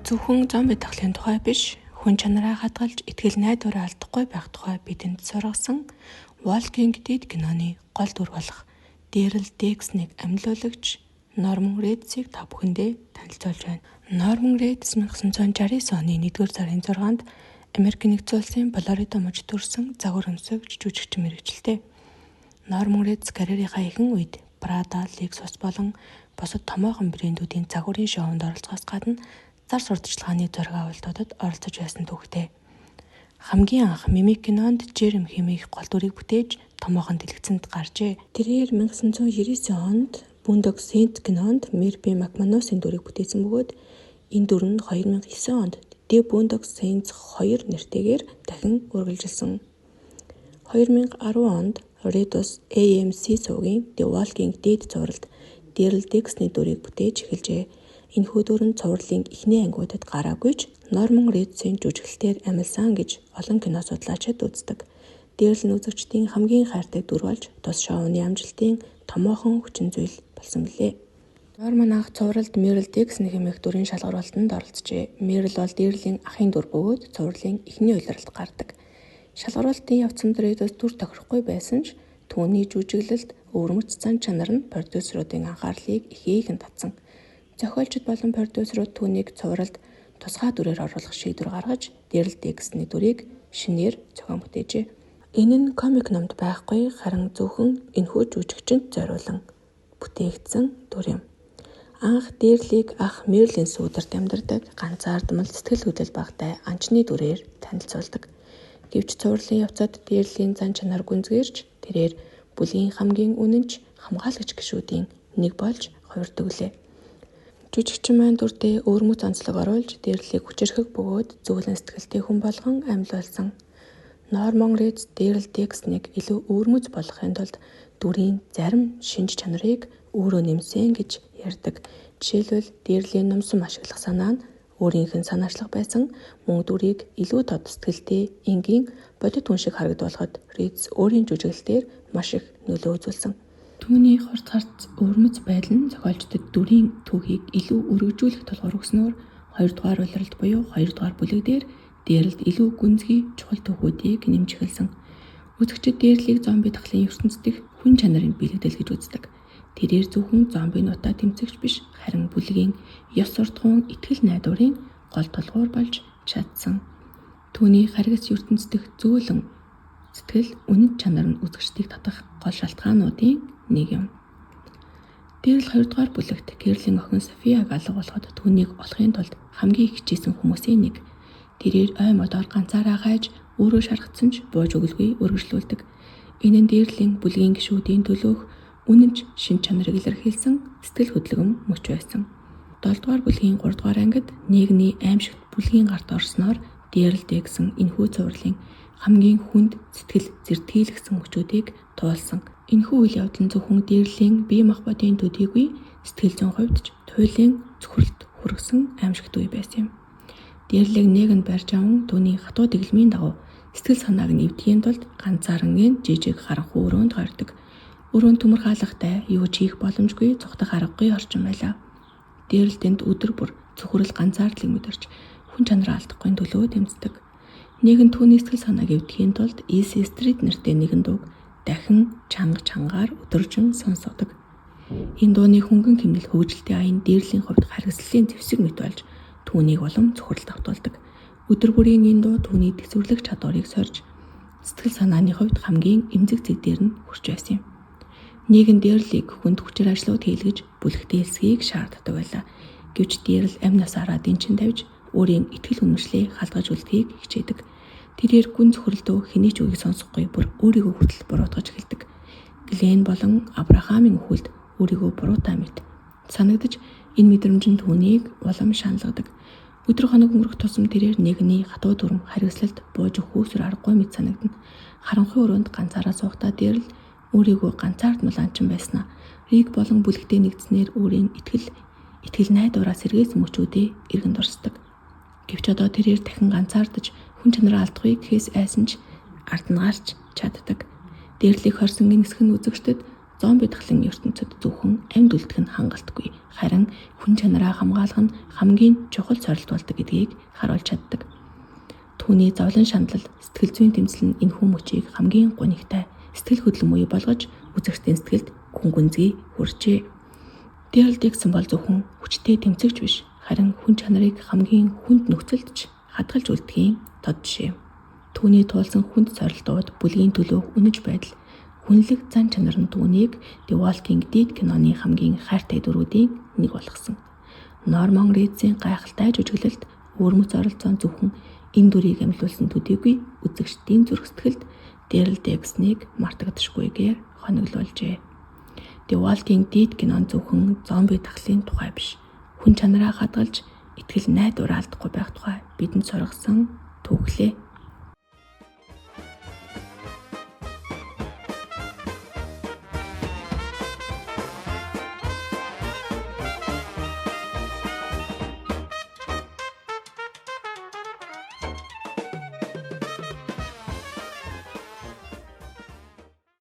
Зөвхөн зомби тоглолтын тухай биш, хүн чанараа хадгалж, итгэл найдвараа алдахгүй байх тухай бидэнд сургасан Walking Dead киноны гол дүр болох Дэрил Диксонийг амьлуулагч Норман Ридсийг та бүхэндээ танилцуулж байна. Норман Ридс 1969 оны 1-р сарын 6-нд Америк нэгдсэн улсын Флорида мужид төрсэн загвар өмсөгч, жүжигчин мэргэжилтэй. Норман Ридс карьерийнхаа ихэнх үед Prada, Lexus болон бусад томоохон брэндүүдийн загварын шоунд оролцохоос гадна зар сурталчилгааны зураг авалтуудад оролцож байсан түүхтэй. Хамгийн анх Мимик кинонд Жерем хэмээх гол дүрийг бүтээж томоохон дэлгэцэнд гарчээ. Тэрээр 1999 онд Boondock Saints кинонд Мерфи Макманусын дүрийг бүтээсэн бөгөөд энэ дүр нь 2009 онд The Boondock Saints 2 нэртэйгээр дахин үргэлжилсэн. 2010 онд Ридус AMC сувгийн The Walking Dead цувралд Дэрил Диксоны дүрийг бүтээж эхэлжээ. Энэхүү дүр нь цувралын эхний ангиудад гараагүй ч Норман Ридсийн жүжиглэлтээр амилсан гэж олон кино судлаачид үздэг. Дэрил нь үзэгчдийн хамгийн хайртай дүр болж тус шоуны амжилтын томоохон хүчин зүйл болсон билээ. Норман анх цувралд Мерил Диксон хэмээх дүрийн шалгаруулалтанд оролцжээ. Мерил бол Дэрлийн ахын дүр бөгөөд цувралын эхний улиралд гардаг. Шалгаруулалтын явцад Ридус дүр тохирохгүй байсан ч түүний жүжиглэлт, өвөрмөц зан чанар нь продюсеруудын анхаарлыг ихээхэн татсан. Зохиолчид болон продюсерууд түүнийг цувралд тусгай дүрээр оруулах шийдвэр гаргаж, Дэрил Диксоны дүрийг шинээр зохион бүтээжээ. Энэ нь комик номд байхгүй, харин зөвхөн энэхүү жүжигчинд зориулан бүтээгдсэн дүр юм. Анх Дэрлийг ах Мерлин сүүдэрт амьдардаг ганцаардмал сэтгэл хөдлөл багатай анчны дүрээр танилцуулдаг. Гэвч цувралын явцад Дэрлийн зан чанар гүнзгийрч, тэрээр бүлгийн хамгийн үнэнч хамгаалагч гишүүдийн нэг болж хувирдаг лээ. Жүжигчин маань дүрдээ өвөрмөц онцлог оруулж Дэрлийг хүчирхэг бөгөөд зөөлөн сэтгэлтэй хүн болгон амьлуулсан. Норман Ридс Дэрил Диксонийг илүү өвөрмөц болгохын тулд дүрийн зарим шинж чанарыг өөрөө нэмсэн гэж ярьдаг. Жишээлбэл, Дэрлийн номсон ашиглах санаа нь өөрийнх нь санаачлах байсан, мөн дүрийг илүү тод сэтгэлтэй, энгийн, бодит хүн шиг харагдуулахад Ридс өөрийн жүжиглэлтээр маш их нөлөө үзүүлсэн. Түүний хурц харц өвөрмөц байдал нь зохиолчдод дүрийн түүхийг илүү өргөжүүлэх тулгуур өгснөөр 2 дугаар улиралд буюу 2 дугаар бүлэг дээр Дэрэлд илүү гүнзгий, чухал түүхүүдийг нэмж эхэлсэн. Үзэгчид Дэрлийг зомби дахлын ертөнц дэх хүн чанарын бэлэгдэл гэж үздэг. Тэрээр зөвхөн зомбинуудтай тэмцэгч биш, харин бүлгийн ёс суртахуун, итгэл найдварын гол тулгуур болж чадсан. Түүний харгас ертөнц дэх зөөлөн сэтгэл, үнэн чанар нь үзэгчдийг татах гол шалтгаануудын нэг юм. Дэрэл 2 дугаар бүлэгт Кэрлийн охин Софиаг алга болоход түүнийг олохын тулд хамгийн их хичээсэн хүмүүсийн нэг. Тэрээр ой модоор ганцаараа хайж өөрөө шархадсан ч бууж өгөлгүй үргэлжлүүлдэг. Энэ нь Дэрлийн бүлгийн гишүүдийн төлөөх үнэнч шинж чанарыг илэрхийлсэн сэтгэл хөдлөм мөч байсан. 7 дугаар бүлгийн 3 дугаар ангид нийгмийн аймшигт бүлгийн гарт орсноор Дэрэл Диксон энэхүү цувралын хамгийн хүнд сэтгэл зэртгийлгэсэн мөчүүдийг туулсан. Энэхүү үйл явдал нь зөвхөн Дэрлийн бие махбодын төдийгүй сэтгэл зүйн хувьд ч туйлын цөхрөлт хүргэсэн аймшигт үе байсан юм. Дэрлийг нэгэнд барьж аван түүний хатуу дэглэмийн дагуу сэтгэл санааг нь эвдэхийн тулд ганцаарангийн жижиг харанхуй өрөөнд хордог. Өрөөнд төмөр хаалгатай, юу ч хийх боломжгүй, цухтах аргагүй орчин байлаа. Дэрэл тэнд өдөр бүр цөхрөл ганцаардлыг мэдэрч хүн чанараа алдахгүй төлөө тэмцдэг. Нэгэн түүний сэтгэл санааг эвдэхийн тулд Easy Street нэртэй нэгэн дууг дахин чанга чангаар өдөржин сонсгодог. Энэ дууны хөнгөн хэмнэл хөгжилтэй аян Дэрлийн хувьд харгислалын зэвсэг мэт болж түүнийг улам цөхрөлд автуулдаг. Өдөр бүрийн энэ дуу түүний тэсвэрлэх чадварыг сорж сэтгэл санааны хувьд хамгийн эмзэг зэг дээр нь хүрч байсан юм. Нийгэм Дэрлийг хүнд хүчээр ажлууд хийлгэж бүлэгтэй элсхийг шаарддаг байлаа. Гэвч Дэрэл амь насаараа дэнчин тавьж өөрийн итгэл үнэмшлээ халдгаж үлдэхийг хичээдэг. Тэрээр гүн цөхрөлдөө хэний ч үгийг сонсохгүй бүр өөрийгөө хүртэл буруутгаж эхэлдэг. Глен болон Авраамийн үхэлд өөрийгөө буруутай мэт санагдаж энэ мэдрэмж нь түүнийг улам шаналгадаг. Өдөр хоног өнгөрөх тусам тэрээр нэгний хатуу дүрм харгислалд бууж өгөх үүсвэр аргагүй мэт санагдана. Харанхуй өрөөнд ганцаараа суухдаа Дэрэл өөрийгөө ганцаардмал анчин байснаа Рик болон бүлэгтэй нэгдснээр өөрийн итгэл итгэл найдвараа сэргээсэн мөчүүдээ эргэн дурсдаг. Гэвч одоо тэрээр дахин ганцаардаж хүн чанараа алдахгүй гэхээс айсан ч ард нь гарч чаддаг. Дэрлийг хорсон энэ хэсэг нь үзэгчдэд Зомби дахлын ертөнцид зөвхөн амьд үлдэх нь хангалтгүй. Харин хүн чанараа хамгаалах нь хамгийн чухал сорилт болдог гэдгийг харуулж чаддаг. Түүний зовлон шандлал, сэтгэл зүйн тэмцэл нь энэхүү мөчийг хамгийн гунигтай сэтгэл хөдлөм үе болгож үзэгчдийн сэтгэлд гүн гүнзгий хүрчээ. Дэрэл Диксон бол зөвхөн хүчтэй тэмцэгч биш, харин хүн чанарыг хамгийн хүнд нөхцөлд ч хадгалж үлдэхийн тод жишээ. Түүний туулсан хүнд сорилтууд, бүлгийн төлөө үнэж байдал, хүнлэг зан чанар нь түүнийг The Walking Dead киноны хамгийн хайртай дүрүүдийн нэг болгосон. Норман Ридсийн гайхалтай жүжиглэлт, өвөрмөц оролцоон зөвхөн энэ дүрийг амьлуулсан төдийгүй үзэгчдийн зүрх сэтгэлд Дэрэл Диксныг мартагдашгүйгээр хоноглуулжээ. The Walking Dead кино нь зөвхөн зомби дахлын тухай биш. Хүн чанараа хадгалж, итгэл найдвараа алдахгүй байх тухай бидэнд сургасан түүхлээ.